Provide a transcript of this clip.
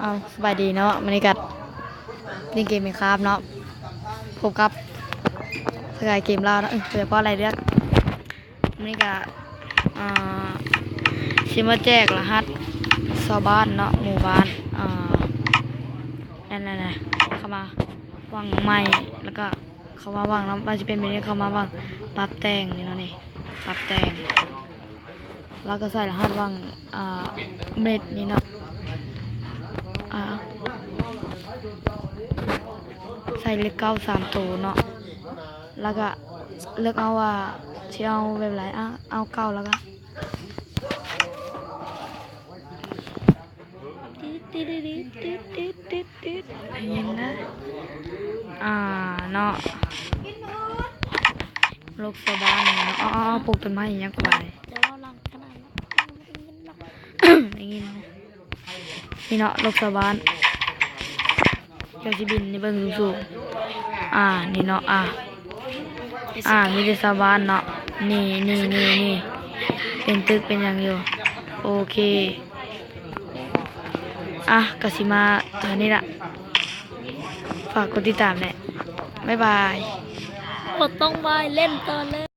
ເອົາ ສະບາຍດີເນາະ ມື້ນີ້ກະຫຼິ້ນເກມ Minecraft ເນາະ ພົບກັບສະກາຍເກມລາວເນາະ ເອີ ໂດຍສະເພາະລາຍເລືອກ ມື້ນີ້ກະ ອ່າ ຊິມາແຈກລະຫັດຊາວບ້ານເນາະ ໝູ່ບ້ານ ອ່າ ນັ້ນແຫຼະ ເຂົ້າມາຫວ່າງໃໝ່ ແລ້ວກະ ເຂົ້າມາຫວ່າງນຳ ມັນຊິເປັນແບບນີ້ ເຂົ້າມາຫວ່າງປັບແຕ່ງນີ້ເນາະ ນີ້ ປັບແຕ່ງ ແລ້ວກໍໃສ່ລະຫັດຫວ່າງ ອ່າ ເມັດນີ້ເນາະ ອ່າ ໃສ່ເລກເກົ້າສາມໂຕເນາະ ແລ້ວກໍເລືອກເອົາວ່າຊິເອົາແບບໃດ ອ່າ ເອົາເກົ້າ ແລ້ວກໍ ໄດ້ຍິນນະ ອ່າ ເນາະ ໂລກຊາວບ້ານນີ້ເນາະ ເອົາ ເອົາ ເອົາ ປູກຕົ້ນໄມ້ຫຍັງກະວ່າ ໄດ້ຍິນນະ ນີ້ເນາະ ໂລກຊາວບ້ານ ເຈົ້າຊິບິນໃຫ້ເບິ່ງສູງໆ ອ່າ ນີ້ເນາະ ອ່າ ອ່າ ມີແຕ່ຊາວບ້ານເນາະ ນີ້ ນີ້ ນີ້ ນີ້ ເປັນຕຶກເປັນຫຍັງຢູ່ ໂອເຄ ອ່ະ ກະຊິມາເທົ່ານີ້ລະ ຝາກກົດຕິດຕາມແດ່ ບາຍບາຍ ບໍ່ຕ້ອງບາຍ ເຫຼັ້ນຕໍ່ເລີຍ.